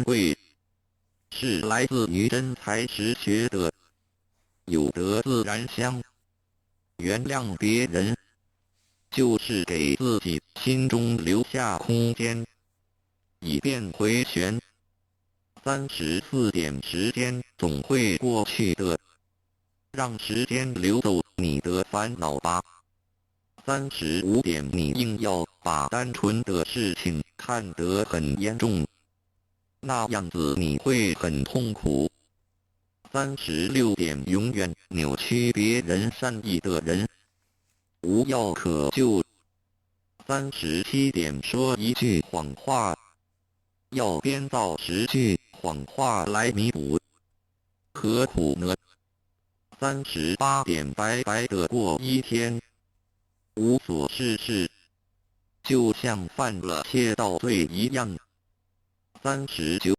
貴，是來自於真才實學的。有德自然香。原諒別人，就是給自己心中留下空間，以便迴旋。34點，時間總會過去的，讓時間流走你的煩惱吧。35點，你硬要把單純的事情看得很嚴重，那樣子你會很痛苦。36點，永遠扭曲別人善意的人，無藥可救。37點，說一句謊話，要編造10句謊話來彌補，何苦呢？38點，白白的過一天，無所事事，就像犯了竊盜罪一樣。39